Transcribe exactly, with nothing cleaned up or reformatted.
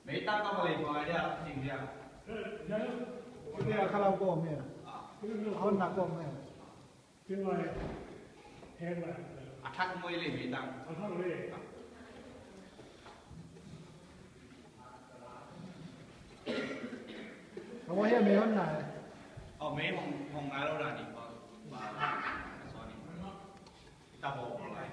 Meitang ka va lei pawi dia, ting dia. Dia ka lau ko me. Hon na ko me. A thak moi lei meitang. Ka mo hia me hon na. Oh, me hong hong ngai lo da ni pa. Pa. Sorry. Ita bo lai.